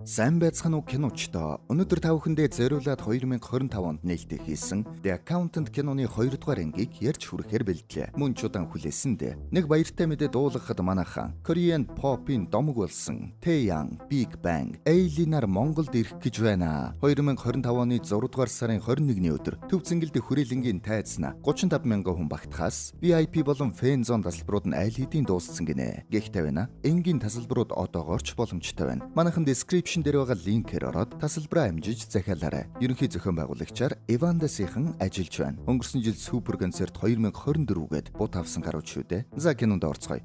Сайн байцгаана уу, киночдоо. Өнөөдөр та бүхэндээ зориулаад 2025 онд нээлттэй хийсэн The Accountant киноны 2 дугаар ангийг ярьж хүрэхээр бэлдлээ. Мөн ч удаан хүлээсэндээ. Нэг баяртай мэдээ дуулгахад манайхан Korean pop-ын домог болсон Taeyang, Big Bang, Ailee-нар Монголд ирэх гэж байна. 2025 оны 6 дугаар сарын 21-ний өдөр Төв зингэлд хүрээлэнгийн тайзна 35 мянган хүн багтахаас VIP болон Fan Zone тасалбарууд нь аль хэдийн дууссан гинэ. Гэхдээ байна. Энгийн тасалбарууд одоогоор ч боломжтой байна. Манайхан description дээр байгаа линкээр ороод тасалбараа амжиж захиалаарай. Ерөнхий зохион байгуулагчаар Иван Дасихан ажиллаж байна. Өнгөрсөн жил супер концерт 2024-гээд бут авсан гарууд шүү дээ. За, кинонд орцгоё.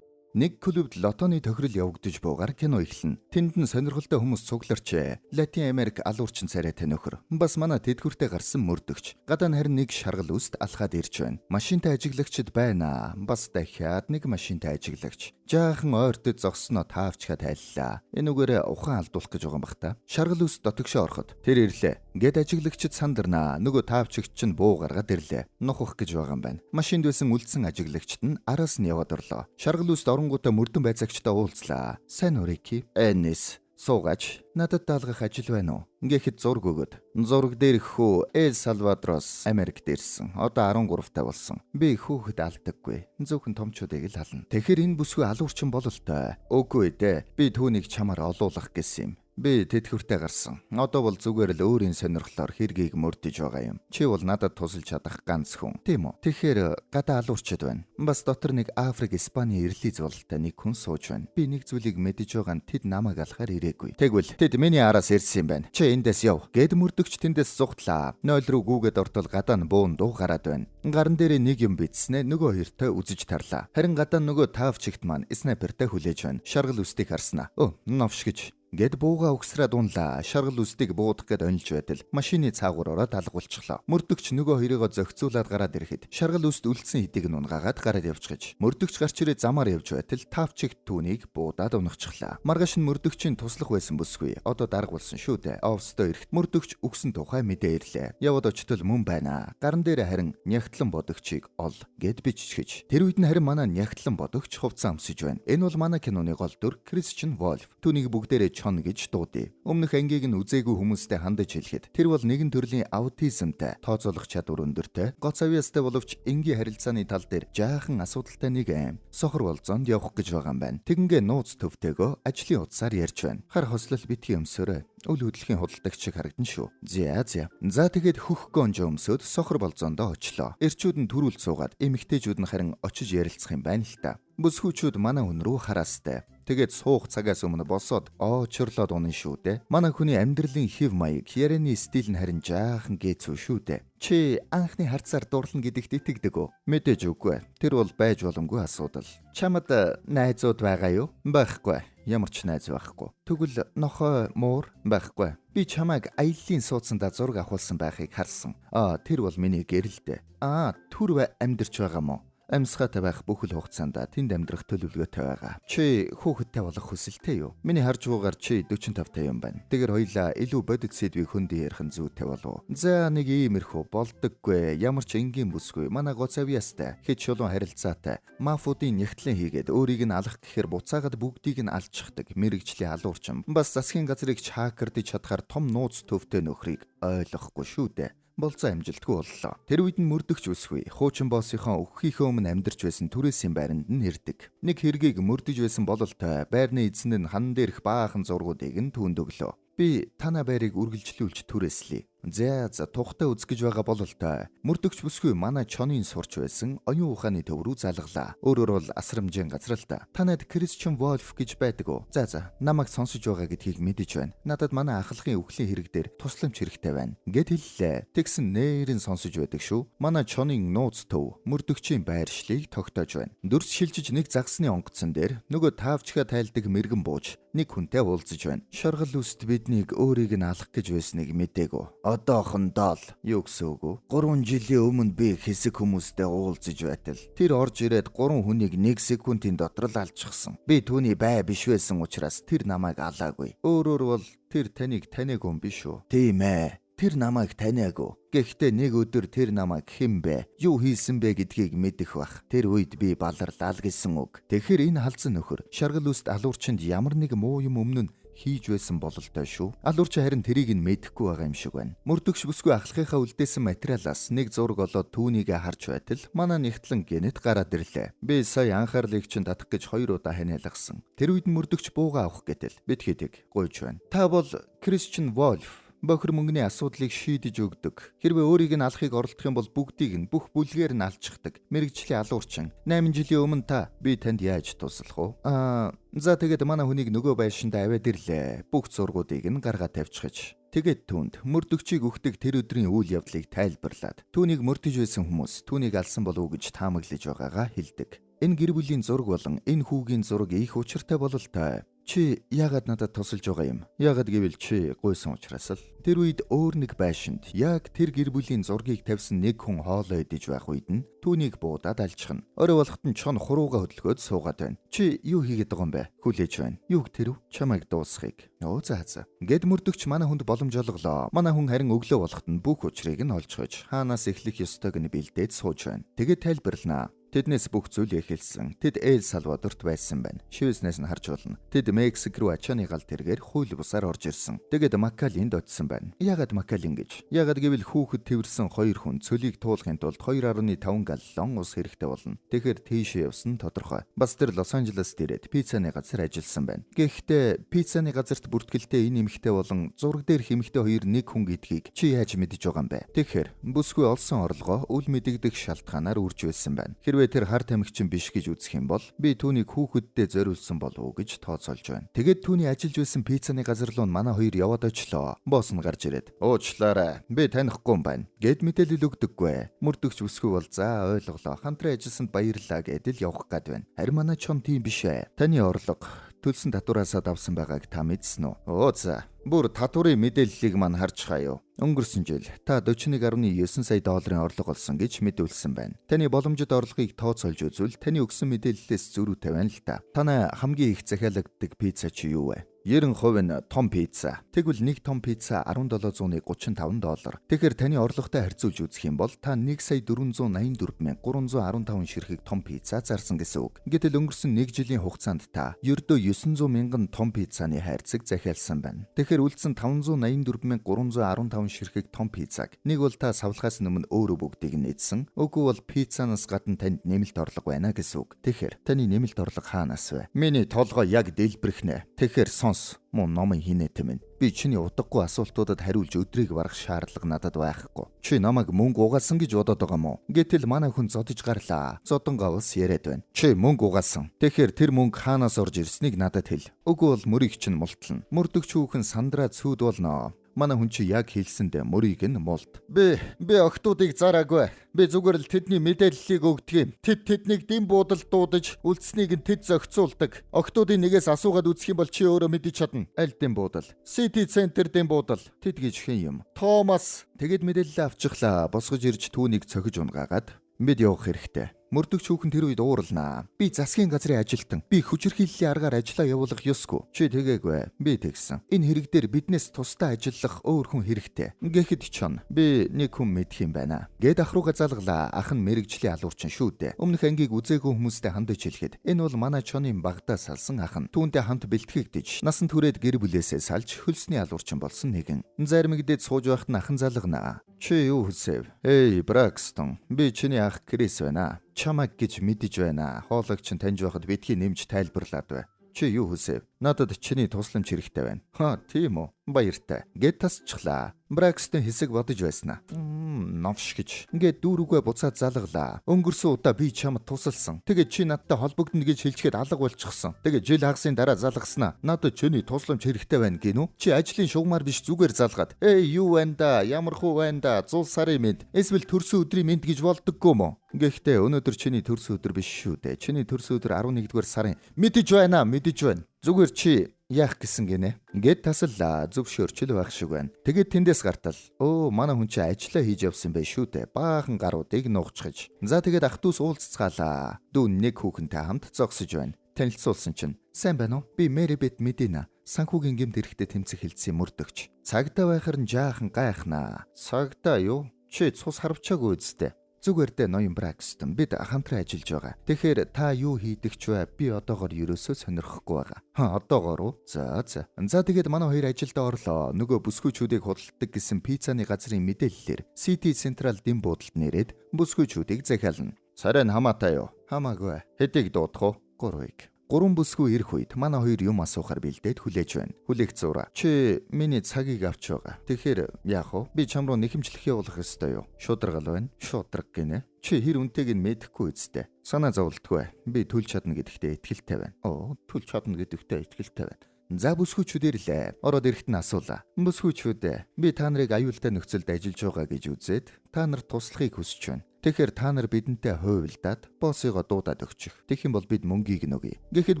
Нэг клубд лотоны тохирол явагдаж буугаар кино эхэлнэ. Тэнд нь сонирхолтой хүмүүс цугларчээ. Латин Америк алуурчин царайтай нөхөр. Бас манай тэдгүртээ гарсан мөрдөгч. Гадаа нь харин нэг шаргал үст алхаад ирж байна. Машинтай ажиглагчд байна. Бас дахиад нэг машинтай ажиглагч. Жаахан ойртод зогсноо таавчгаа тайллаа. Энүүгээр ухаан алдуулах гэж байгаа юм бах та. Шаргал үс дотогшоо ороход тэр ирлээ. Гэт ажиглагчд сандарнаа. Нөгөө таавчигч чинь буу гаргаад ирлээ. Нухах гэж байгаа юм байна. Машинд байсан үлдсэн ажиглагчд нь араас нь яваад орлоо. Шаргал үст оронгуудаа мөрдөн байцаагчтай уулзлаа. "Сайн уу, Рики?" "Энэс суугач, надад даалгах ажил байна уу?" Гэхэд зураг өгөөд. Зураг дээр хүү Эл Салвадроос Америкт ирсэн. Одоо 13 таа болсон. Би хүүхэд алдаггүй. Зөвхөн томчуудыг л ална. Тэгэхээр энэ бүсгүй алуурчин бололтой. Үгүй дээ. Би түүнийг чамаар олуулах гэсэн юм. Би тэтгэвртэй гарсан. Одоо бол зүгээр л өөрийн сонирхлоор хэргийг мөрдөж байгаа юм. Чи бол надад тусалж чадах ганц хүн. Тийм үү? Тэгэхээр гадаа алуурчид байна. Бас дотор нэг Африк, Испани ирлий зулалтай нэг хүн сууж байна. Би нэг зүйлийг мэдэж байгаа нь тэд намайг алахаар ирээгүй. Тэгвэл тэд миний араас ирсэн юм байна. Чи эндээс яв. Гэд мөрдөгч тэндээс зугтлаа. 0 руу гүгээд ортол гадаа нь буун дуу гараад байна. Гаран дээрээ нэг юм бичснээ нөгөө хоёртой үзэж тарлаа. Харин гадаа нөгөө таавчигт маань снайпертай хүлээж байна. Шаргал үстийг харснаа. "Өө, новш" гэж. Гэд бууга угсраад унлаа. Шаргал үстийг буудах гээд онилж байтал машины цаагуур ороод алгуулчихлаа. Мөрдөгч нөгөө хоёрыгоо зохицуулаад гараад ирэхэд шаргал үст үлдсэн хэдийг нь унгаагаад гараад явчихж. Мөрдөгч гарч ирээ замаар явж байтал таавчигт түүнийг буудаад унахчихлаа. Маргааш нь мөрдөгчийн туслах байсан бүсгүй. Одоо дарга болсон шүү дээ. Офсдоо ирэхэд мөрдөгч үгсэн тухай мэдээ ирлээ. Яваад очтол мөн байна. Гаран дээр харин "Нягтлан бодогчийг ол" гэд биччихэж. Тэр үед нь харин манай нягтлан бодогч хувцас өмсөж байна. Энэ бол манай киноны гол дүр Кристиан Волф. Түүнийг бүгдээрээ Чон гэж дуудъя. Өмнөх ангийг нь үзээгүй хүмүүстэй хандаж хэлэхэд тэр бол нэгэн төрлийн аутизмтай, тооцоолох чадвар өндөртэй, гоц авьяастай боловч энгийн харилцааны тал дээр жаахан асуудалтай нэг аим. Сохор болзоонд явах гэж байгаа юм байна. Тэгингээ нууц төвтэйгөө ажлын утсаар ярьж байна. "Хар хослол битгий өмсөөрэй. Үл хөдлөхийн худалдагч шиг харагдан шүү." "За за." За, тэгээд хөх гонжо өмсөөд сохор болзоондоо очлоо. Эрчүүд нь түрүүлд суугаад, эмэгтэйчүүд нь харин очиж ярилцах юм байна л та. Бүсгүүчүүд манай хүн рүү хараастай. Тэгээд суух цагаас өмнө босоод оочорлоод унан шүү дээ. Манай хүний амьдралын хэв маяг, ярианы стил нь харин жаахан гээцүү шүү дээ. Чи анхны харцаар дурлна гэдэгт итгэдэг үү? Мэдээж үгүй. Тэр бол байж боломгүй асуудал. Чамд найзууд байгаа юу? Байхгүй. Ямар ч найз байхгүй. Тэгвэл нохой, муур? Байхгүй. Би чамайг аяллаа суудсандаа зураг авахулсан байхыг харсан. Аа, тэр бол миний гэрэлдээ. Аа, түр амьдарч байгаа мó? Амьсгаатай байх бүхэл хугацаанд тэнд амьдрах төлөвлөгөөтэй байгаа. Чи хүүхэдтэй болох хүсэлтэй юу? Миний харж байгаагаар чи 45 та юм байна. Тэгэхээр хоёлаа илүү бодит сэдвийг хөндөн ярих нь зүйтэй болов. За, нэг иймэрхүү болдоггүй. Ямар ч энгийн бүсгүй. Манай гоц авьяастай, хэд чулуун харилцаатай. Мафуудын нягтлан хийгээд өөрийг нь алах гэхээр буцаагаад бүгдийг нь алчихдаг. Мэргэжлийн алуурчин. Бас засгийн газрыг ч хакердэж чадхаар том нууц төвтэй нөхрийг ойлгохгүй шүү дээ. Болцоо амжилтгүй боллоо. Тэр үед нь мөрдөгч өсгүй. Хуучин боссынхоо өгөхийнхөө өмнө амьдарч байсан түрээсийн байранд нь ирдэг. Нэг хэргийг мөрдөж байсан бололтой байрны эзэн нь хан дээрх баахан зургуудыг нь түүнд өглөө. "Би танаа байрыг үргэлжлүүлж түрээслэе." За за, тухтай үзэх гэж байгаа бололтой. Мөрдөгч бүсгүй манай чонын сурч байсан оюун ухааны төв рүү залглаа. Өөрөөр бол асрамжийн газар л да. "Танад Кристиан Волф гэж байдаг уу?" "За за, намайг сонсож байгаа гэдгийг мэдэж байна. Надад манай ахлахын үхлийн хэрэг дээр тусламж хэрэгтэй байна" гэд хэллээ. Тэгсэн нээрэн сонсож байдаг шүү. Манай чонын нууц төв мөрдөгчийн байршлыг тогтоож байна. Дүрс шилжиж нэг загсны онгоцон дээр нөгөө таавчгаа тайлдаг мэрэгэн бууж нэг хүнтэй уулзаж байна. Шаргал үст биднийг өөрийг нь алах гэж байсныг мдээгүй. Одоохондоо л. Юу гэсэн үг вэ? 3 жилийн өмнө би хэсэг хүмүүстэй уулзаж байтал тэр орж ирээд 3 хүнийг 1 секундын дотор л алчихсан. Би түүний бай биш байсан учраас тэр намайг алаагүй. Өөрөөр бол тэр таныг таниагүй юм биш үү? Тийм ээ. Тэр намайг таниагүй. Гэхдээ нэг өдөр тэр намайг хэн бэ? Юу хийсэн бэ гэдгийг мэдэх бах. Тэр үед би баларлаа л гэсэн үг. Тэгэхээр энэ халзан нөхөр шаргал үст алуурчинд ямар нэг муу юм өмнө нь хийж байсан бололтой шүү. Алуурч харин тэрийг нь мэдэхгүй байгаа юм шиг байна. Мөрдөгч бүсгүй ахлахынхаа үлдээсэн материалаас нэг зураг олоод түүнийг харж байтал манай нягтлан гэнэт гараад ирлээ. Би сая анхаарлыг чинь татах гэж 2 удаа ханиалгасан. Тэр үед мөрдөгч бууга авах гэтэл бит хэдэг гуйж байна. Та бол Кристиан Вольф бохир мөнгөний асуудлыг шийдэж өгдөг. Хэрвээ өөрийг нь алахыг оролдох юм бол бүгдийг нь бүх бүлгээр нь алчихдаг. Мэргэжлийн алуурчин. 8 жилийн өмнө та би танд яаж туслах вэ? За тэгээд манай хүнийг нөгөө байшинд аваад ирлээ. Бүх зургуудыг нь гаргаад тавьчихаж. Тэгээд түүнд мөрдөгчийг өгдөг тэр өдрийн үйл явдлыг тайлбарлаад түүнийг мөрдөж байсан хүмүүс түүнийг алсан болов уу гэж таамаглаж байгаагаа хэлдэг. Энэ гэр бүлийн зураг болон энэ хүүгийн зураг их учиртай бололтой. Чи яагаад надад тусалж байгаа юм? Яагаад гэвэл чи гуйсан учраас л. Тэр үед өөр нэг байшинд яг тэр гэр бүлийн зургийг тавьсан нэг хүн хоолоо идэж байх үед нь түүнийг буудаад алчихна. Орой болоход нь чон хурууга хөдөлгөөд суугаад байна. Чи юу хийгээд байгаа юм бэ? Хүлээж байна. Юуг тэрв? Чамайг дуусахыг. Өө за за. Гэд мөрдөгч манай хүнд боломж олголоо. Манай хүн харин өглөө болоход нь бүх учрыг нь олж хож хаанаас эхлэх ёстойг нь бэлдээд сууж байна. Тэгээд тайлбарлана. Тэднээс бүх зүйл эхэлсэн. Тэд Эл Салвадорт байсан байна. Шивэснээс нь харж болно. Тэд Мексик рүү ачааны гал тэргээр хууль бусаар орж ирсэн. Тэгээд Макалинд очисон байна. Яагаад Макалин гэж? Яагаад гэвэл хүүхэд тэрсэн хоёр хүн цөлийг туулахын тулд 2.5 галлон ус хэрэгтэй болно. Тэгэхээр тийшээ явсан тодорхой. Бас тэр Лос Анжелест ирээд пиццаны газар ажилласан байна. Гэхдээ пиццаны газарт бүртгэлтэй энэ эмэгтэй болон зураг дээр эмэгтэй хоёр нэг хүн гэдгийг чи яаж мэдэж байгаа юм бэ? Тэгэхээр бүсгүй олсон орлогоо үл мэдэгдэх шалтгаанаар үрж байсан байна. Хэрвээ тэр хар тамхичин биш гэж үзэх юм бол би түүнийг хүүхэддээ зориулсан болов уу гэж тооцоолж байна. Тэгээд түүний ажиллаж байсан пиццаны газар руу манай хоёр яваад очлоо. Босс нь гарч ирээд "Уучлаарай, би танихгүй юм байна" гэд мэдээлэл өгдөггүй. Мөрдөгч бүсгүй бол за ойлголоо. Хамтран ажилласанд баярлалаа гэдэл явах гад байна. Харин манай чон тийм биш ээ. Таны орлого төлсөн татвараасаа давсан байгааг та мэдсэн үү? Оо за. Бүр татварын мэдээллийг мань харж хаяа. Өнгөрсөн жил та 41.9 сая долларын орлого олсон гэж мэдүүлсэн байна. Таны боломжит орлогыг тооцоолж үзвэл таны өгсөн мэдээллээс зөрүүтэй байна л та. Танай хамгийн их захиалагддаг пицца чи юу вэ? 90% нь том пицца. Тэгвэл нэг том пицца 1735 доллар. Тэгэхээр таны орлоготой харьцуулж үзэх юм бол та 1 сая 484 315 ширхэг том пицца зарсан гэсэн үг. Гэтэл өнгөрсөн нэг жилийн хугацаанд та ердөө 900 мянган том пиццаны хайрцаг захиалсан байна. Тэгэхээр үлдсэн 584 315 ширхэг том пиццаг нэг бол та савлахаас өмнө өөрөө бүгдийг нь эдсэн. Үгүй бол пиццанаас гадна танд нэмэлт орлого байна гэсэн үг. Тэгэхээр таны нэмэлт орлого хаанаас вэ? Миний толгой яг дэлбэрхнэ. Тэгэхээр сонс муу номын хинэ тэмэн. Би чиний утгагүй асуултуудад хариулж өдрийг барах шаардлага надад байхгүй. Чи намайг мөнгө угаасан гэж бодоод байгаа мó? Гэтэл манай хүн зодож гарлаа. Зодон гавс яриад байна. Чи мөнгө угаасан. Тэгэхээр тэр мөнгө хаанаас орж ирснийг надад хэл. Үгүй бол мөрийг чинь мултлана. Мөрдөгч хүүхэн сандраа цүд болно. Манай хүн чи яг хэлсэндээ мөрийг нь мулт. Би охтуудыг зараагүй. Би зүгээр л тэдний мэдээллийг өгдөг юм. Тэд тэднийг дэм буудал дуудаж, үлдсэнийг нь тэд зохицуулдаг. Охтуудын нэгээс асуугаад үзэх юм бол чи өөрөө мэдэж чадна. Аль дэм буудал? City Center дэм буудал. Тэд гэж хэн юм? Томас. Тэгэд мэдээлэлээ авчихлаа. Босгож ирж түүнийг цохиж унгаагаад бид явах хэрэгтэй. Мөрдөгч хүүхэн тэр үед уурлнаа. Би засгийн газрын ажилтан. Би хүчирхийллийн аргаар ажиллаа явуулах ёсгүй. Чи тэгээгүй. Би тэгсэн. Энэ хэрэг дээр биднээс тусдаа ажиллах өөр хүн хэрэгтэй. Гэхэд чон би нэг хүн мэдх юм байна. Гэд ах руугаа залглаа. Ах нь мэрэгжлийн алуурчин шүү дээ. Өмнөх ангийг үзээгүй хүмүүстэй хандаж хэлэхэд энэ бол манай чонын багтаа салсан ах нь. Түүнтэй хамт бэлтгэгдэж насан туршид гэр бүлээсээ салж хөлсний алуурчин болсон нэгэн. Заримэгдээд сууж байхад нь ах нь залгана. Чи юу хүсэв? Эй, Бракстон. Би чиний ах Крис байна. Чамайг гэж мэдэж байна. Хоолойг чинь таньж байхад битгий нэмж тайлбарлаад бай. Чи юу хүсэв? Надад чиний тусламж хэрэгтэй байна. Ха, тийм үү? Баяртай. Гэт тасчихлаа. Бракстон хэсэг бодож байснаа. Новш гэж. Ингээд дүүрүүгээ буцаад залглаа. Өнгөрсөн удаа би чамд тусалсан. Тэгээд чи надтай холбогдно гэж хэлчихэд алга болчихсон. Тэгээд жил хагасын дараа залгаснаа. Надад чиний тусламж хэрэгтэй байна гинүү? Чи ажлын шугамар биш зүгээр залгаад. Эй, юу байна да? Ямар хүү байна да? 100 сарын мэд. Эсвэл төрсөн өдрийн мэд гэж болдоггүй мө? Гэхдээ өнөөдөр чиний төрсөн өдөр биш шүү дээ. Чиний төрсөн өдөр 11-р сарын. Мэдэж байна, мэдэж байна. Зүгээр чи яах гэсэн гинэ? Ингээд тасаллаа. Зөвшөөрчл байх шиг байна. Тэгээд тэндээс гартал. Өө, манай хүн чи ажиллаа хийж явсан байх шүү дээ. Баахан гаруудыг нугчхаж. За тэгээд ах дүүс уулзцгаалаа. Дүү нэг хүүхэнтэй хамт зогсож байна. Танилцуулсан чинь. Сайн байна уу? Би Мэри Бет Медина. Санхүүгийн гэмт эрэхтэй тэмцэх хэлцсэн мөрдөгч. Цагдаа байхаар нь жаахан гайхнаа. Цагдаа юу? Чи цус харвчаагүй үсттэй. Зүгээр дээ, ноён Бракстон, бид хамтран ажиллаж байгаа. Тэгэхээр та юу хийдэг ч вэ? Би одоогор ерөөсөө сонирхохгүй байгаа. Ха, одоогор уу? За за. За, тэгээд манай хоёр ажилдаа орлоо. Нөгөө бүсгүйчүүдийг худалддаг гэсэн пиццаны газрын мэдээллээр City Central дэм буудалд нэрээд бүсгүйчүүдийг захиална. Царай нь хамаатай юу? Хамаагүй. Хэдийг дуудах уу? Гурвыг. Гурван бүсгүй ирэх үед манай хоёр юм асуухаар бэлдээд хүлээж байна. Хүлээх зуураа. Чи миний цагийг авч байгаа. Тэгэхээр яах вэ? Би чам руу нэхэмжлэх явуулах ёстой юу? Шударгал байна. Шудраг гинэ. Чи хэр үнэтэйг нь мэдэхгүй үсттэй. Санаа зовлтгүй. Би төлж чадна гэдэгтээ итгэлтэй байна. Оо, төлж чадна гэдэгтээ итгэлтэй байна. За, бүсгүйчүүд ирлээ. Ороод ирэхэд нь асуулаа. Бүсгүйчүүд, би та нарыг аюултай нөхцөлд ажиллаж байгаа гэж үзээд та нарт туслахыг хүсэж байна. Тэгэхээр та нар бидэнтэй хувилдаад боссыгоо дуудаад өгчих. Тэгэх юм бол бид мөнгийг нөгье. Гэхэд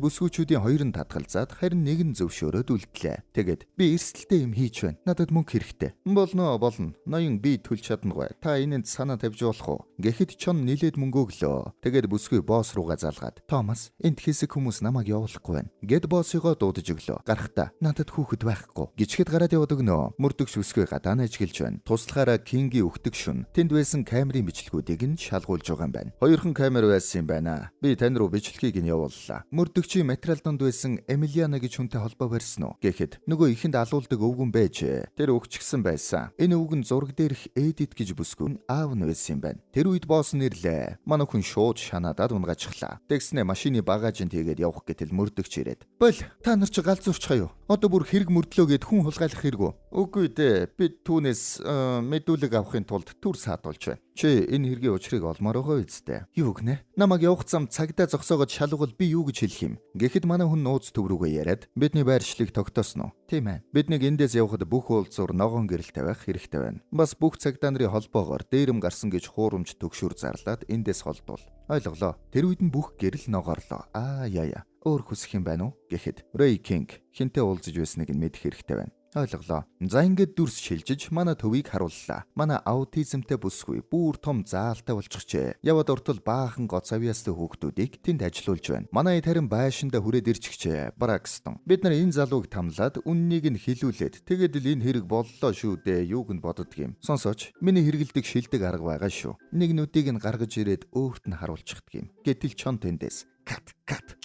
бүсгүйчүүдийн хоёр нь татгалзаад, харин нэг нь зөвшөөрөөд үлдлээ. Тэгээд би эрсдэлтэй юм хийж байна. Надад мөнгө хэрэгтэй. Болно, болно. Ноён, би төлж чаднагүй. Та энэнд санаа тавьж болох уу? Гэхэд чон нилээд мөнгө өглөө. Тэгээд бүсгүй босс руугаа залгаад, "Томас, энд хэсэг хүмүүс намайг явуулахгүй байна." Гэд боссыгоо дуудаж өглөө. Гарахтаа надад хүүхэд байхгүй гिचхэд гараад яваад өгнө. Мөрдөгч бүсгүй гадаа нь ажиглаж байна. Туслахаараа Кинги өгдөг шүн. Тэнд байсан камерын бичлэгүүдийг нь шалгуулж байгаа юм байна. Хоёрхан камер байсан юм байна. Би тань руу бичлэгийг нь явууллаа. Мөрдөгчийн материал донд байсан Эмилиана гэж хүнтэй холбоо барьсан уу? Гэхэд нөгөө ихэнд алуулдаг өвгөн байж. Тэр өгчихсэн байсан. Энэ өвгөн зураг дээрх Эдит гэж бүсгүй аав нь байсан юм байна. Тэр үед босс нэрлээ. Манай хүн шууд шанаадаад унгаачихлаа. Тэгснэ машины багажинд хийгээд явах гэтэл мөрдөгч ирээд. Бол та нар чи галзуурчхаа юу? Одоо бүр хэрэг мөрдлөө гэд хүн хулгайлах хэрэгүү. Үгүй дээ. Би түүнээс мэдүүлэг авахын тулд түр саадуулж байна. Чи энэ хэргийн учрыг олмоор байгаа үсттэй. Юу гэнэ? Намайг явах зам цагдаа зогсоогоод шалгуул би юу гэж хэлэх юм? Гэхэд манай хүн нууц төв рүүгээ яриад, бидний байршлыг тогтоосон уу? Тийм ээ. Биднийг эндээс явхад бүх уулзуур ногоон гэрэлтэй байх хэрэгтэй байна. Бас бүх цагдаа нарын холбоогоор дээрэм гарсан гэж хуурамч төгшүүр зарлаад эндээс холдвол. Ойлголоо. Тэр үед нь бүх гэрэл ногоорлоо. Аа яа яа. Өөр хүсэх юм байна уу? Гэхэд Рэй Кинг хинтээ уулзаж байсныг нь мэдэх хэрэгтэй байна. Ойлголоо. За, ингээд дүрс шилжиж манай төвийг харууллаа. Манай аутизмтай бүсгүй бүр том заалтай болчихжээ. Яваад ортол баахан гоц авьяастай хүүхдүүдийг тэнд ажилуулж байна. Манай харин байшиндаа хүрээд ирчихжээ. Бракстон. Бид нар энэ залууг тамлаад үннийг нь хилүүлээд тэгээд л энэ хэрэг боллоо шүү дээ. Юуг нь боддөг юм. Сонсооч. Миний хэрэгэлдэг шилдэг арга байгаа шүү. Нэг нүдийг нь гаргаж ирээд өөрт нь харуулчихдаг юм. Гэтэл чон тэндээс cut cut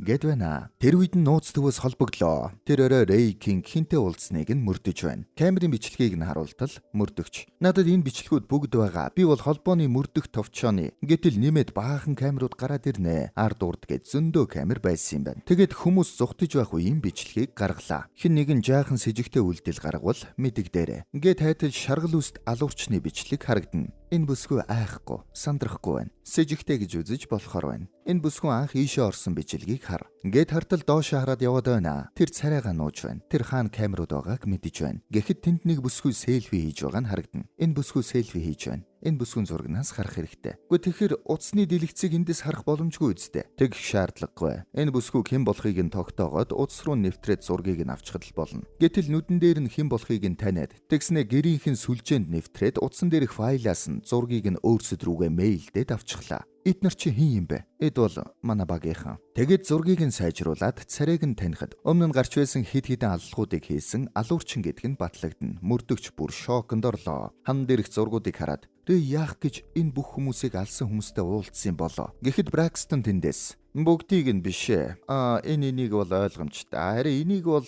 гэд байна. Тэр үед нь нууц төвөөс холбогдлоо. Тэр өрөө Рэй Кинг хинтээ уулзсныг нь мөрдөж байна. Камерын бичлэгийг нь харуултал мөрдөгч. Надад энэ бичлэгүүд бүгд байгаа. Би бол холбооны мөрдөх товчооны. Гэтэл нэмээд баахан камерууд гараад ирнэ. Ард урд гэж зөндөө камер байсан юм байна. Тэгээд хүмүүс зугтаж байх үеийн бичлэгийг гаргалаа. Хэн нэгэн жаахан сэжигтэй үйлдэл гаргавал мэдэгдээрэ. Гэт хайтал шаргал үст алуурчны бичлэг харагдана. Энэ бүсгүй айхгүй, сандрахгүй байна. Сэжигтэй гэж үзэж болохоор байна. Энэ бүсгүй анх ийшээ орсон бичлэгийг хар. Гэт хартал доошоо хараад яваад байна. Тэр царайгаа нууж байна. Тэр хаана камерууд байгааг мэдэж байна. Гэхэд тэнд нэг бүсгүй селфи хийж байгаа нь харагдана. Энэ бүсгүй селфи хийж байна. Энэ бүсгүн зурагнаас харах хэрэгтэй. Гэхдээ тэгэхээр утасны дэлгэцийг эндээс харах боломжгүй үсттэй. Тэгэх шаардлагагүй. Энэ бүсгүй хэн болохыг нь тогтоогоод утас руу нэвтрээд зургийг нь авчихад л болно. Гэтэл нүдэн дээр нь хэн болохыг нь таниад тэгснэ гэрийнхэн сүлжээнд нэвтрээд утсан дээрх файлаас нь зургийг нь өөрсөд рүүгээ мэйлдээд авчихлаа. Эд нар чи хэн юм бэ? Эд бол манай багийнхан. Тэгээд зургийг нь сайжруулад царайг нь танихад өмнө нь гарч байсан хэд хэдэн аллахуудыг хийсэн алуурчин гэдэг нь батлагдана. Мөрдөгч бүр шоконд орлоо. Хан дээрх зургуудыг хараад Рэй яах гэж энэ бүх хүмүүсийг алсан хүмүүстэй уулзсан юм болоо. Гэхэд Бракстон тэндээс бүгдийг нь биш ээ. Аа, энэ энийг бол ойлгомжтой. Харин энийг бол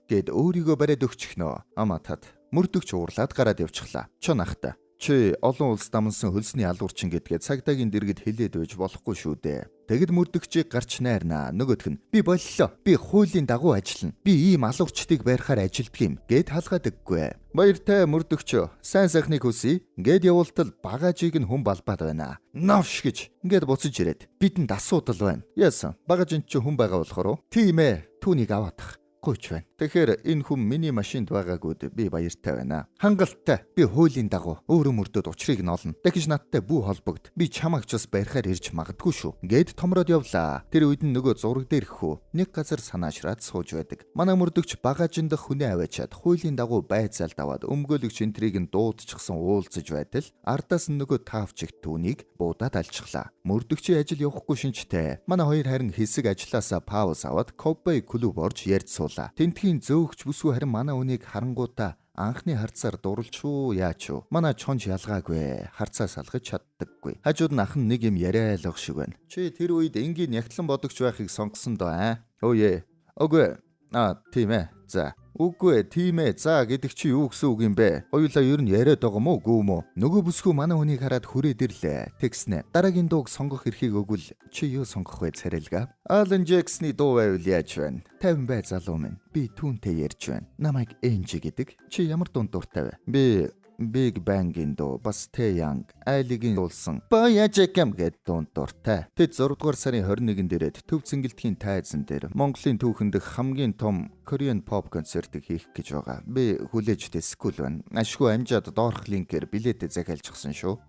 гэд өөрийгөө бариад өгчихнө. Ама тат. Мөрдөгч уурлаад гараад явчихлаа. Чон ахта. Чи олон улс дамнсан хөлсний алуурчин гэдгээ цагдаагийн дэргэд хэлээд байж болохгүй шүү дээ. Тэгэд мөрдөгчийг гарч найрнаа. Нөгөөх нь би боллоо. Би хуулийн дагуу ажиллана. Би ийм алуурчдыг барихаар ажилддаг юм гэд халгаад өггүй. Баяртай, мөрдөгч. Сайн сайхныг хүсье. Гэд явуултал багажийг нь хүн балбаад байна. Новш гэж ингээд буцаж ирээд бидэнд асуудал байна. Яасан? Багажинд чи хүн байгаа болохоор уу? Тийм ээ. Түүнийг аваадах гуйч байна. Тэгэхээр энэ хүн миний машинд байгаагүйд би баяртай байна. Хангалттай. Би хуулийн дагуу өөрөө мөрдөд учрыг нь олно. Дахиж надтай бүү холбогд. Би чамайг ч бас барихаар ирж магадгүй шүү. Гэд томроод явлаа. Тэр үед нь нөгөө зураг дээрх хүү нэг газар санаашраад сууж байдаг. Манай мөрдөгч багажиндах хүнээ аваачаад хуулийн дагуу байцаалд аваад өмгөөлөгч энтрийг нь дуудчихсан уулзаж байтал ардаас нь нөгөө таавчигт түүнийг буудаад алчихлаа. Мөрдөгчийн ажил явахгүй шинжтэй. Манай хоёр харин хэсэг ажилласаа пауз аваад Ковбой клуб орж ярьж суулаа. Тентхийн зөөгч бүсгүй харин манай үнийг харангуутаа Анхны харцаар дурлж уу яач уу? Манай чонж ялгаагүй. Харцаа салгаж чаддаггүй. Хажууд нь ах нь нэг юм яриа л ах шиг байна. Чи тэр үед энгийн нягтлан бодогч байхыг сонгосон доо аа? Өөе. Үгүй. Аа, тийм ээ. За. Үгүй ээ, тийм ээ. За гэдэг чи юу гэсэн үг юм бэ? Хоёулаа ер нь яриад байгаа мó үгүй мó? Нөгөө бүсгүй манай хүнийг хараад хүрээд ирлээ. Тэгснэ. Дараагийн дууг сонгох эрхийг өгвөл чи юу сонгох вэ царилга? Alan Jackson-ы дуу байвал яаж байна? 50 бай залуу минь. Би түүнтэй ярьж байна. Намайг Энжи гэдэг. Чи ямар дуунд дуртай вэ? Би Big Bang-ийн дуу, бас Taeyang, Айлигийн дуулсан Baya Jekam гэдэг дуунд дуртай. Тэд 6 дугаар сарын 21-нд ирээд Төв Цэнгэлдхийн тайзан дээр Монголын түүхэн дэх хамгийн том Korean pop концертыг хийх гэж байгаа. Би хүлээж тэсэхгүй л байна. Ашгүй амжаад доорх линкээр билетээ захиалчихсан шүү.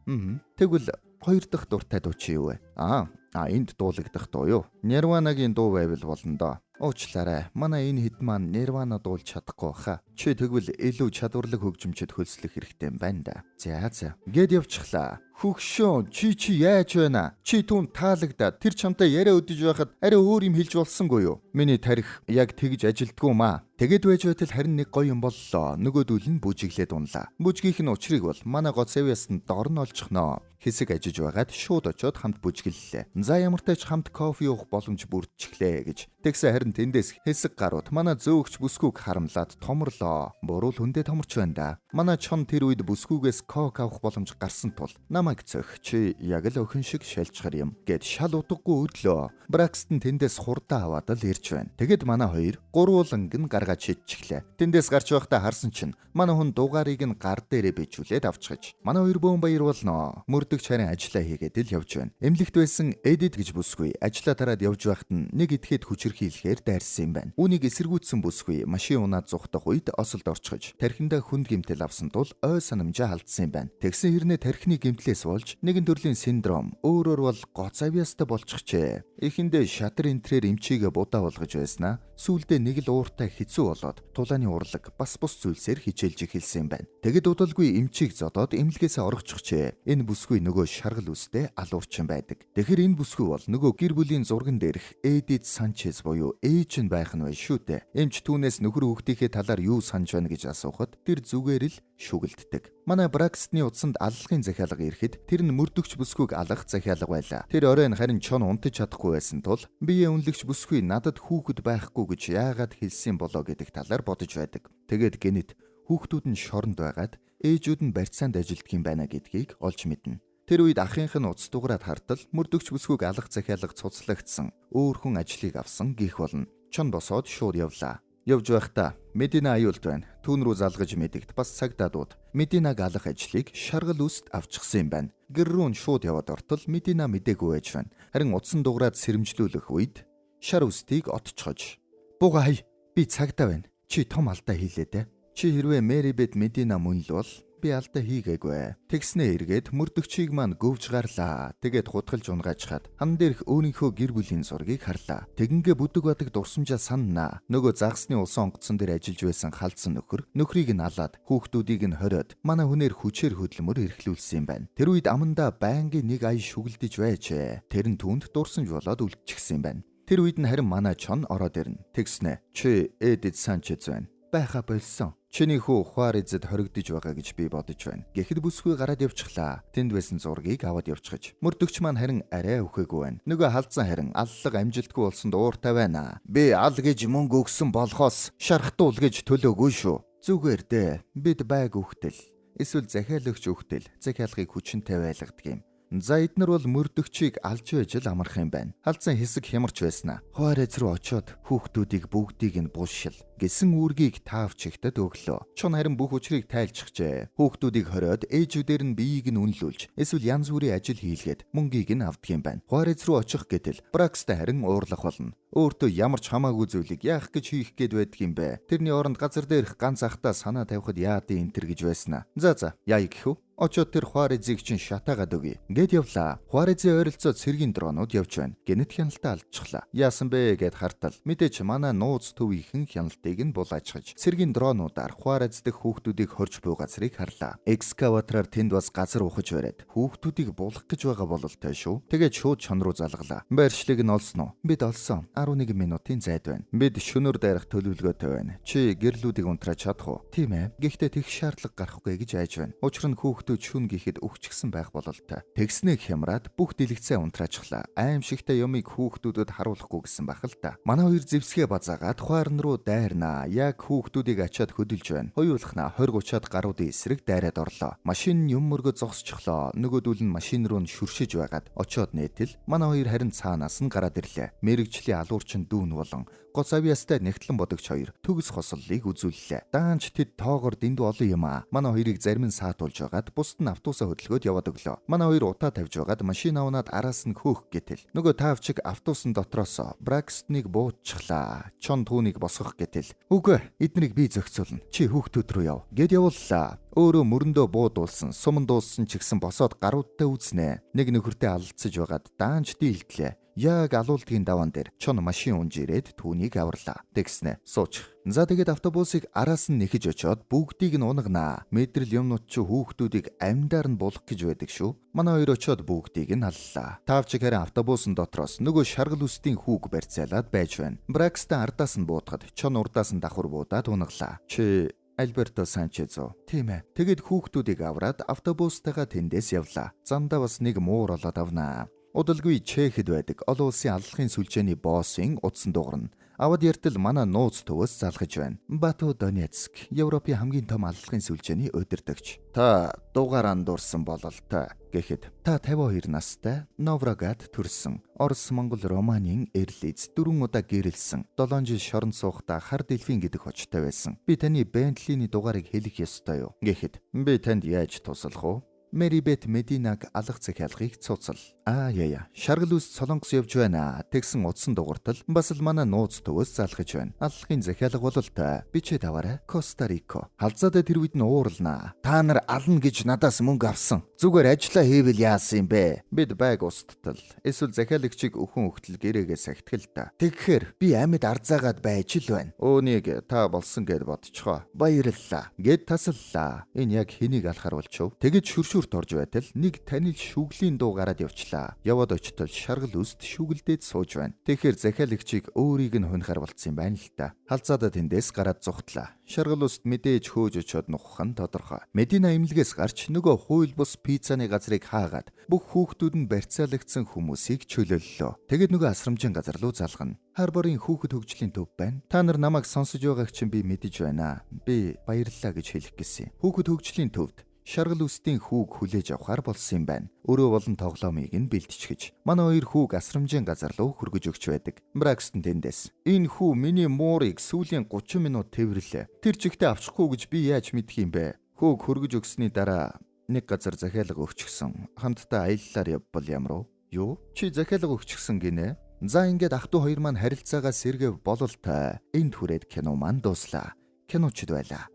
Тэгвэл хоёр дахь дуртай дуу чи юу вэ? Аа, энд дуулагдах дуу юу? Nirvana-гийн дуу байвал болно доо. Уучлаарай. Манай энэ хэд маань Nirvana дуулж чадахгүй баха. Чи тэгвэл илүү чадварлаг хөгжимчд хөлслөх хэрэгтэй юм байна да. За за. Гэд явчихлаа. Хөгшөөн чи яаж байна? Чи түүнд таалагдаад тэр чамтай яриа өдөж байхад арай өөр юм хэлж болсонгүй юу? Миний тарих яг тэгж ажилдгүй маа. Тэгэд байж байтал харин нэг гоё юм боллоо. Нөгөөдөл нь бүжиглээд унлаа. Бүжгийнх нь учрыг бол манай Гоцевиас нь дор нь олчихноо. Хэсэг ажиж байгаад шууд очиод хамт бүжиглэлээ. За ямартай ч хамт кофе уух боломж бүрдчихлээ гэж. Тэгсэн харин тэндээс хэсэг гарууд манай зөөгч бүсгүйг харамлаад томрлоо. Буруу л хүндээ томорч байна да. Манай чон тэр үед бүсгүйгээс кок авах боломж гарсан тул намайг цөх чи яг л охин шиг шалжхар юм гэд шал утгагүй өдлөө. Бракстон тэндээс хурдан аваад л ирж байна. Тэгэд манай хоёр гурвууланг нь гаргаад шидчихлээ. Тэндээс гарч байхдаа харсан чинь манай хүн дугаарыг нь гар дээрээ бичүүлээд авчихаж. Манай хоёр бөөн баяр болноо. Мөрдөгч харин ажиллаа хийгээд л явж байна. Эмнэлэгт байсан Эдит гэж бүсгүй ажиллаа тараад явж байхад нь нэг итгэхэд хүчирхийлэхээр дайрсан юм байна. Үүнийг эсэргүүцсэн бүсгүй машин унаад зугтах үед осолд орчихож тархиндаа хүнд гэмтэл авсан тул ой санамжаа алдсан юм байна. Тэгсэн хэрнээ тархины гэмтлээс болж нэгэн төрлийн синдром өөрөөр бол гоц авьяастай болчихжээ. Эхэндээ шатар энтрээр эмчигээ будаа болгож байснаа сүүлдээ нэг л ууртай хэцүү болоод тулааны урлаг бас бус зүйлсээр хичээлж эхэлсэн юм байна. Тэгэд удалгүй эмчийг зодоод эмнэлгээсээ оргочихжээ. Энэ бүсгүй нөгөө шаргал үстэй алуурчин байдаг. Тэгэхээр энэ бүсгүй бол нөгөө гэр бүлийн зурган дээрх Эдит Санчес буюу ээж нь байх нь бай шүү дээ. Эмч түүнээс нөхөр хүүхдийнхээ талаар юу санаж байна гэж асуухад тэр зүгээр л шүгэлддэг. Манай Бракстны утсанд аллахын захиалга ирэхэд тэр нь мөрдөгч бүсгүйг алах захиалга байлаа. Тэр оройн харин чон унтаж чадахгүй байсан тул бие үнэлэгч бүсгүй надад хүүхэд байхгүй гэж яагаад хэлсэн болоо гэдэг талаар бодож байдаг. Тэгээд гэнэт хүүхдүүд нь шоронд байгаад ээжүүд нь барьцаанд ажилддаг юм байна гэдгийг олж мэднэ. Тэр үед ахынх нь утас дугаараад хартал мөрдөгч бүсгүйг алах захиалга цуцлагдсан. Өөр хүн ажлыг авсан гих болно. Чон босоод шууд явлаа. Явж байхдаа Медина аюулд байна. Түүн рүү залгаж мэдэгд бас цагдаа дууд. Мединаг алах ажлыг шаргал үст авчихсан юм байна. Гэр рүү нь шууд яваад ортол Медина мдээгүй байж байна. Харин утсан дугаараад сэрэмжлүүлэх үед шар үстийг отчхож. Бууга хай би цагдаа байна. Чи том алдаа хийлээ дээ. Чи хэрвээ Мэри Бет Медина мөн л бол би алдаа хийгээгүй. Тэгснээ эргээд мөрдөгчийг маань гөвж гарлаа. Тэгээд хутгалж унгаачхад хан дээрх өөрийнхөө гэр бүлийн зургийг харлаа. Тэгингээ бүдэг бадаг дурсамжаа саннаа. Нөгөө загсны усан онгоцон дээр ажиллаж байсан халдсан нөхөр нөхрийг нь алаад хүүхдүүдийг нь хориод манай хүнээр хүчээр хөдөлмөр эрхлүүлсэн юм байна. Тэр үед амандаа байнгын нэг ая шүгэлдэж байжээ. Тэр нь түүнд дурсамж болоод үлдчихсэн юм байна. Тэр үед нь харин манай чон ороод ирнэ. Тэгснэ. Чи Эдит Санчез байна. Байха болсон. Чиний хүү Хуарезэд хоригдож байгаа гэж би бодож байна. Гэхэд бүсгүй гараад явчихлаа. Тэнд байсан зургийг аваад явчихж. Мөрдөгч маань харин арай үхээгүй байна. Нөгөө халдсан харин аллага амжилтгүй болсонд ууртай байна. Би ал гэж мөнгө өгсөн болохоос шархтуул гэж төлөөгүй шүү. Зүгээр дээ. Бид байг үхтэл. Эсвэл захиалагч үхтэл захиалгыг хүчинтэй байлгадаг юм. За эднэр бол мөрдөгчийг алж байж л амарх юм байна. Халдсан хэсэг хямарч байснаа. Хуарез рүү очиод хүүхдүүдийг бүгдийг нь булшил гэсэн үүргийг таавчигтад өглөө. Чон харин бүх учрыг тайлчихжээ. Хүүхдүүдийг хориод ээжүүдээр нь биеийг нь үнэлүүлж эсвэл янз бүрийн ажил хийлгээд мөнгийг нь авдаг юм байна. Хуарез рүү очих гэтэл Бракстай харин уурлах болно. Өөртөө ямар ч хамаагүй зүйлийг яах гэж хийх гээд байдаг юм бэ? Тэрний оронд газар дээрх ганц ахтаа санаа тавихад яадын энтер гэж байснаа. За яа гэх вэ? Очоод тэр Хуарезийг чинь шатаагаад өгье. Гэт явлаа. Хуарезийн ойролцоо цэргийн дронууд явж байна. Гэнэт хяналтаа алдчихлаа. Яасан бэ гэд хартал. Мэдээч манай нууц төвийнхэн хяналтыг нь булаачхаж цэргийн дронуудаар Хуарез дэх хүүхдүүдийг хорж буй газрыг харлаа. Экскаватораар тэнд бас газар ухаж бариад хүүхдүүдийг булах гэж байгаа бололтой шүү. Тэгээд шууд чон руу залгалаа. Байршлыг нь олсон уу? Бид олсон. 11 минутын зайд байна. Бид шөнөөр дайрах төлөвлөгөөтэй байна. Чи гэрлүүдийг унтрааж чадах уу? Тийм ээ. Гэхдээ тех шаардлага гарахгүй гэж айж байна. Учир нь хүүхдүүд шүн гэхэд өгчихсэн байх бололтой. Тэгснээ хямраад бүх дэлгэцээ унтраачихлаа. Аимшигтай юмыг хүүхдүүдэд харуулахгүй гэсэн байх л та. Манай хоёр зэвсгээ базаагаад хуарн руу дайрнаа. Яг хүүхдүүдийг ачаад хөдөлж байна. Хоёулахнаа 20 30-аад гаруудын эсрэг дайраад орлоо. Машин юм мөргө зогсчихлоо. Нөгөөдөл нь машин руу нь шүршиж байгаад очоод нээтэл манай хоёр харин цаанаас нь гараад ирлээ. Мэрэгжлийн алуурчин дүүн болон гоц авьяастай нэгтлэн бодогч хоёр төгс хосоллыг үзүүллээ. Даанч тэд тоогоор дэндүү олон юм аа. Манай хоёрыг зарим нь саатуулж байгаад бусд нь автобусаа хөдөлгөөд яваад өглөө. Манай хоёр утаа тавьж байгаад машин авнаад араас нь хөөх гэтэл нөгөө таавчиг автобусын дотроос Бракстныг буутчихлаа. Чон түүнийг босгох гэтэл үгүй эднийг би зохицуулна. Чи хүүхдүүд рүү яв. Гэд явууллаа. Өөрөө мөрөндөө буудуулсан, суман дууссан ч гэсэн босоод гаруудтай үзнэ. Нэг нөхөртэй алалцаж байгаад даанч дийлдлээ. Яг алуулдгийн даваан дээр чон машин унж ирээд түүнийг аварлаа. Тэгснэ суучих. За тэгээд автобусыг араас нь нэхэж очиод бүгдийг нь унаганаа. Мэдрэл юмнууд чи хүүхдүүдийг амьдаар нь булах гэж байдаг шүү. Манай хоёр очиод бүгдийг нь аллаа. Таавчиг харин автобусын дотроос нөгөө шаргал үстийн хүүг барьцаалаад байж байна. Бракстан ардаас нь буудахад чон урдаас нь давхар буудаад унаглаа. Чи Альберто Санчез уу? Тийм ээ. Тэгээд хүүхдүүдийг авраад автобустайгаа тэндээс явлаа. Замдаа бас нэг муур олоод авнаа. Удалгүй Чехэд байдаг олон улсын аллахын сүлжээний боссын утсан дуурна. Авад яртал манай нууц төвөөс залгаж байна. Бату Донецк, Европын хамгийн том аллахын сүлжээний удирдагч. Та дугаар андуурсан бололтой гэхэд та 52 настай Новрогад төрсөн. Орос, Монгол, Романийн эрлиз 4 удаа гэрэлсэн. 7 жил шоронд суухдаа хар дельфин гэдэг хочтой байсан. Би таны Бентлийн дугаарыг хэлэх ёстой юу? Гэхэд би танд яаж туслах вэ? Мэрибет Мединаг алах захиалгыг цуцал. Аа яя. Шаргал үс Солонгос явж байна. Тэгсэн утсан дугартал бас л манай нууц төвөөс залгаж байна. Аллахын захиалга бололтой. Бичээд аваарай. Коста Рико. Халзаадаа тэр үед нь уурлнаа. Та нар ална гэж надаас мөнгө авсан. Зүгээр ажиллаа хийвэл яасан юм бэ? Бид байг усттал. Эсвэл захиалагчийг өхөн өгтөл гэрээгээ сахитгал та. Тэгэхээр би амьд арзаагаад байж л байна. Өөнийг та болсон гэд бодчихоо. Баярлалаа. Гэд тасаллаа. Энэ яг хэнийг алхаар болчихов. Тэгэд шүршүрт орж байтал нэг танил шүглийн дуу гараад явчлаа. Яваад очтол шаргал үст шүгэлдээд сууж байна. Тэгэхээр захиалагчийг өөрийг нь хунихаар болцсон юм байна л та. Халзаадаа тэндээс гараад зугтлаа. Шаргал үст мэдээж хөөж очиод нухах нь тодорхой. Медина эмнэлгээс гарч нөгөө хууль бус пиццаны газрыг хаагаад бүх хүүхдүүд нь барьцаалагдсан хүмүүсийг чөлөөллөө. Тэгэд нөгөө асрамжийн газар руу залгана. Харборын хүүхэд хөгжлийн төв байна. Та нар намайг сонсож байгааг чинь би мэдэж байна. Би баярлалаа гэж хэлэх гэсэн. Хүүхэд хөгжлийн төвд шаргал үстийн хүүг хүлээж авахар болсон юм байна. Өөрөө болон тоглоомыг нь бэлтчихэж. Манай хоёр хүүг асрамжийн газар руу хөргөж өгч байдаг. Бракстон тэндээс. Энэ хүү миний муурыг сүүлийн 30 минут тэвэрлээ. Тэр чигтээ авчихгүй гэж би яаж мэдх юм бэ? Хүүг хөргөж өгсөний дараа нэг газар захиалга өгчихсөн. Хамтдаа аяллаар явбал ямар вэ? Юу? Чи захиалга өгчихсөн гинэ? За ингээд ах トゥ хоёр маань харилцаагаа сэргэв бололтой. Энд хүрээд кино маань дууслаа. Киночд байлаа.